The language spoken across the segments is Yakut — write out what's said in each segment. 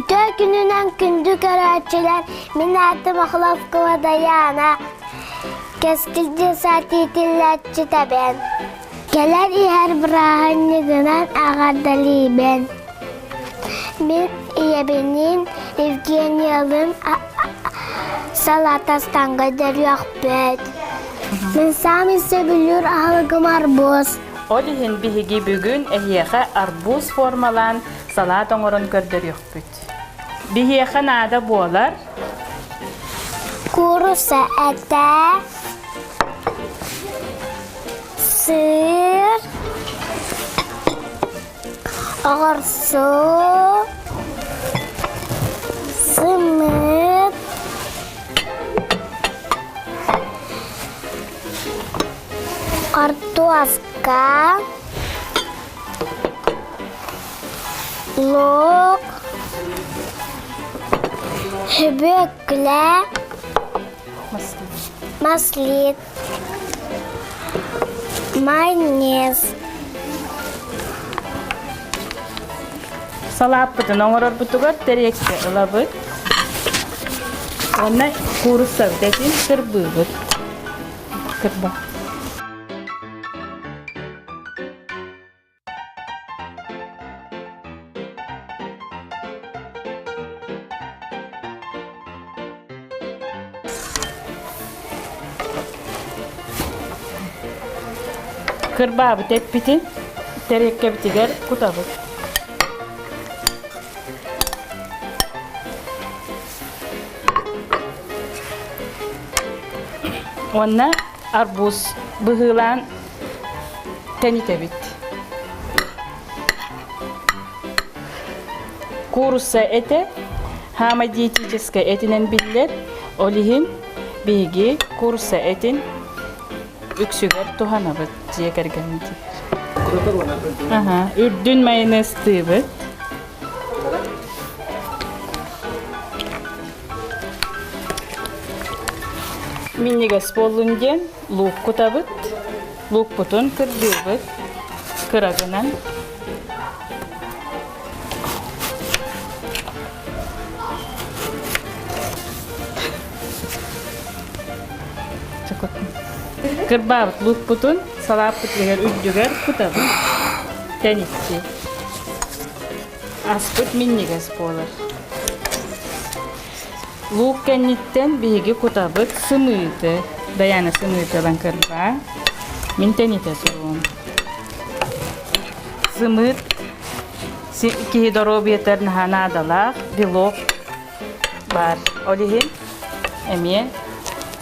Үтүө күнүнэн күндү көрөөччүлэр, мин аатым Охлопкова Дайаана, Кэскил десант иитиллээччитэбин. Кэлэр иһэр бырааһынньыгынан эҕэрдэлиибин. Мин ийэбиниин Евгениялыын салаатастанга дөрүөхпүт. Мин саамай сөбүлүүр аһылыгым арбуз. Ол иһин биһиги бүгүн эһиэхэ арбуз формалаан салаат оҥорон көрдөрүөхпүт. Биһиэхэ наада буолар Кууруса этэ, сыр, оҕурсу, сымыыт, хортуоска, Лук, сүбүөкүлэ, маслит, майонез. Салааппытын оҥорорбутугар тэриэккэ ылабыт уонна кууруссабыт этин кырбыыбыт. Кырба. Кырбаабыт эппитин тэриэккэбитигэр кутабыт. Уонна арбуз быһыылаан тэнитэбит. Куурусса этэ хаамай диетическай этинэн биллэр, ол иһин биһиги куурусса этин үксүгэр туһанабыт дьиэ кэргэммитигэр. Үрдүн майонезтыыбыт. Минньигэс буоллун диэн луук кутабыт, луукпутун кырбыыбыт кыра гынан. Кырбаабыт луукпутун салааппытыгар үрдүгэр кутабыт. Тэниччи. Аспыт минньигэс буолар. Луук кэнниттэн биһиги кутабыт сымыыты. Дайаана сымыыты ылан кырбаа. Мин тэнитэ суруом. Сымыыт киһи доруобуйатыгар наһаа наадалаах белок баар. Ол иһин эмиэ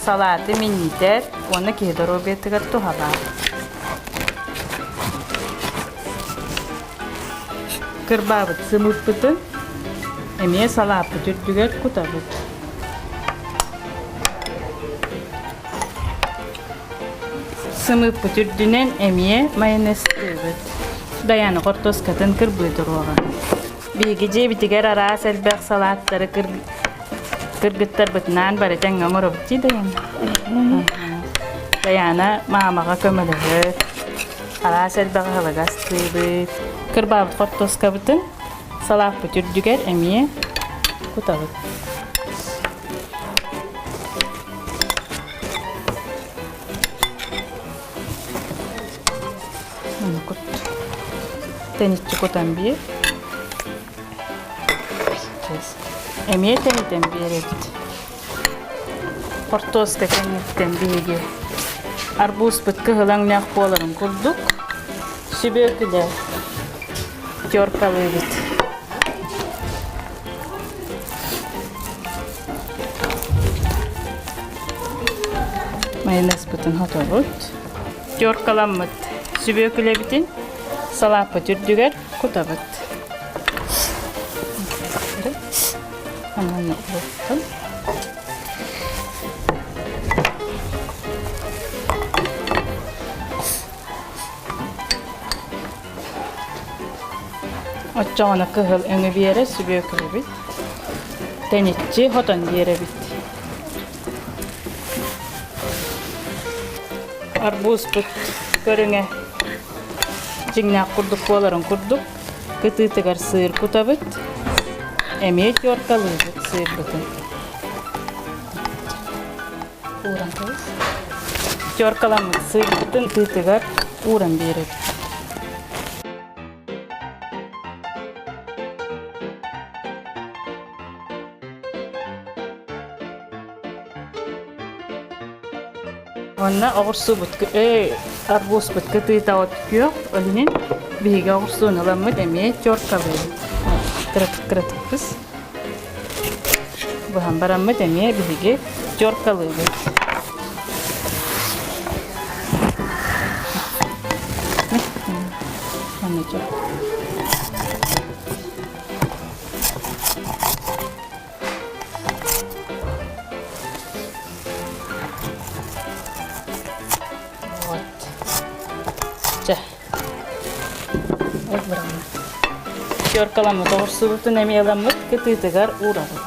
салааты минньитэр уонна киһи доруобуйатыгар туһалаах. Кырбаабыт сымыыппытын эмиэ салааппыт үрдүгэр кутабыт. Сымыыппыт үрдүнэн эмиэ майонезтыыбыт. Дайаана хортуоскатын кырбыы туруоҕа. Биһиги дьиэбитигэр араас элбэх салааттары кыргыттарбытынаан бары тэҥҥэ оҥоробут дии Дайаана. Дайаана маамаҕа көмөлөһөр. Араас элбэх аһылыгы астыыбыт. Кырбаабыт хортуоскабытын салааппыт үрдүгэр эмиэ кутабыт. Кут. Тэниччи кутан биэр. Эмиэ тэнитэн биэрэбит. Хортуоска кэнниттэн биһиги арбузпут кыһыл өҥнөөх буоларын курдук сүбүөкүлэ теркалыыбыт. Майонезпытын хотобут. Теркаламмыт сүбүөкүлэбитин салааппыт үрдүгэр кутабыт. Ананы уруттум. Оччоҕуна кыһыл өҥү биэрэ сүбүөкүлэбит. Тэниччи хотон биэрэбит. Арбузпут көрүҥэ дьиҥнээх курдук буоларын курдук кытыытыгар сыыр кутабыт. Эмиэ теркалыыбыт сыырбытын. Ууран кэбис. Теркаламмыт сыырбытын тыытыгар ууран биэрэбит. Уонна оҕурсубут арбузпут кытыыта от күөх, ол иһин биһиги оҕурсууну ыламмыт эмиэ теркалыыбыт. Кыратык кыратыкпыс. Быһан бараммыт эмиэ биһиги теркалыыбыт. Манна Вот. Чэ. Вот быраҕына. Теркаламмыт оҕурсубутун эмиэ ыламмыт кытыытыгар уурабыт.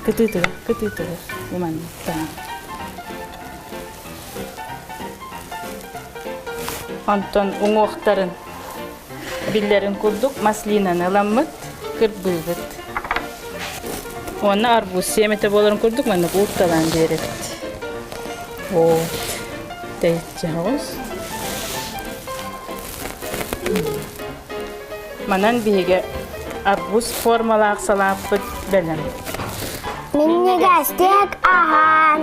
Кытыытыгар, кытыытыгар. Манныктаан. Онтон уҥуохтарын биллэрин курдук маслинаны ыламмыт, кырбыыбыт. Уонна арбуз сиэмэтэ буоларын курдук маннык уурталаан биэрэбит. Вот. Тэйиччи оҕус. Манан биһиги арбуз формалаах салааппыт бэлэм. Минньигэстик аһаан.